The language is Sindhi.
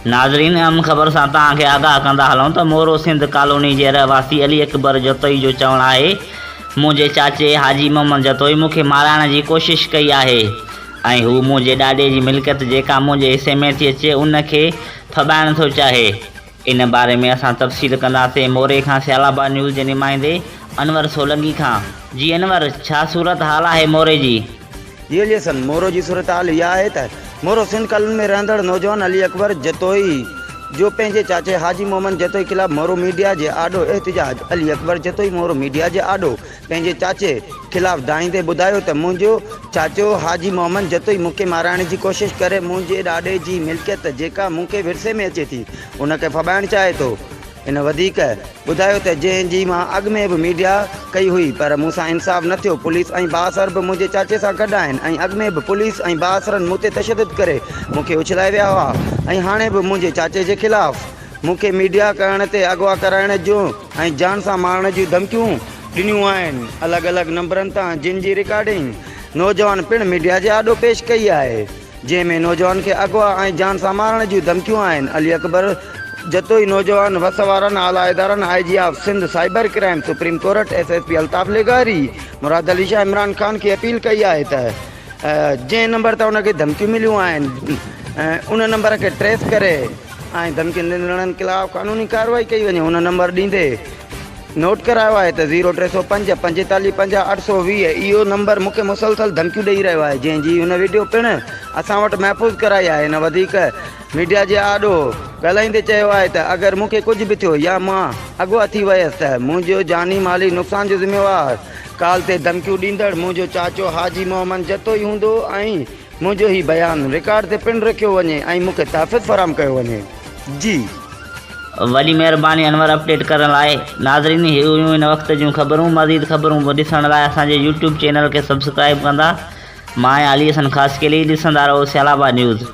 ناظرين اهم خبر سان توهان کي آگاهه ڪندا هلون ته مورو سنڌ ڪالوني جي رهواسي علي اڪبر جتوئي جو چوڻ آهي منهنجي چاچي حاجي محمد جتوئي مون کي مارائڻ جي ڪوشش ڪئي آهي ۽ هو منهنجي ڏاڏي جي ملڪيت جيڪا منهنجي حصي ۾ ٿي اچي ان کي ڦٻائڻ ٿو چاهي ان باري ۾ اسان تفصيل ڪنداسين موري کان سيال آباد نيوز جي نمائندي انور سولنگي کان جي انور ڇا صورت حال آهي موري جي؟ جي علي حسن مورو جي صورتحال اها آهي ته مورو سنڌ ڪالوني ۾ رهندڙ نوجوان علي اڪبر جتوئي جو پنهنجي چاچي حاجي محمد جتوئي خلاف مورو ميڊيا جي آڏو احتجاج علي اڪبر جتوئي مورو ميڊيا جي آڏو پنهنجي چاچي خلاف دانهيندي ٻڌايو ته منهنجو چاچو حاجي محمد جتوئي مون کي مارائڻ جي ڪوشش ڪري منهنجي ڏاڏي جي ملڪيت جيڪا مون کي ورثي ۾ اچي ٿي ان کي ڦٻائڻ چاهي ٿو. هن وڌيڪ ٻڌايو ته جنهن جي مان اڳ ۾ به ميڊيا ڪئي هئي پر مون سان انصاف نه ٿيو، پوليس ۽ بااثر به منهنجي چاچي سان گڏ آهن ۽ اڳ ۾ به پوليس ۽ بااثرن مون تي تشدد ڪري مون کي اڇلائي ويا هئا ۽ هاڻي به منهنجي چاچي جي خلاف مون کي ميڊيا ڪرڻ تي اغوا ڪرائڻ جون ۽ جان سان مارڻ جون ڌمڪيون ڏنيون آهن الڳ الڳ نمبرن تان جن جي رڪارڊنگ نوجوان پڻ ميڊيا جي آڏو پيش ڪئي آهي. جنهن ۾ نوجوان کي اغوا ۽ جان سان مارڻ جون ڌمڪيون آهن، علي اڪبر جتوئي نوجوان وس وارن اعليٰ ادارن I G of Sindh cyber crime supreme court S S P Altaf لغاري مراد علي شاهه عمران خان کي اپيل ڪئي آهي ته جنهن نمبر تان ان کي ڌمڪيون مليون آهن ان نمبر کي ٽريس ڪري ۽ ڌمڪين ڏيندڙن خلاف قانوني ڪارروائي ڪئي وڃي هن نمبر ڏيندي نوٽ ڪرايو آهي ته زيرو 305 45 50 820 اهو نمبر مون کي مسلسل ڌمڪيون ڏئي رهيو آهي جنهن جي هن وڊيو پڻ اسان وٽ محفوظ ڪرائي آهي هن وڌيڪ ميڊيا جي آڏو ڳالهائيندي چيو آهي ته اگر مون کي ڪجهه به ٿيو يا مان اغوا ٿي ويس ته منهنجو جاني مالي نقصان جو ذميوار ڪال تي ڌمڪيون ڏيندڙ منهنجو چاچو حاجي محمد جتوئي هوندو ۽ منهنجو هي بيان رڪارڊ تي پڻ رکيو وڃي ۽ مون کي تحفظ فراهم ڪيو وڃي. جي. وڏي مهرباني انور اپڊيٽ ڪرڻ لاء. ناظرين هي هيون هن وقت جون خبرون مزيد خبرون ڏسڻ لاء اسان جي يوٽيوب چينل کي سبسڪرائيب ڪندا مان آهيان علي حسن خاصخيلي ڏسندا رهو سيال آباد نيوز.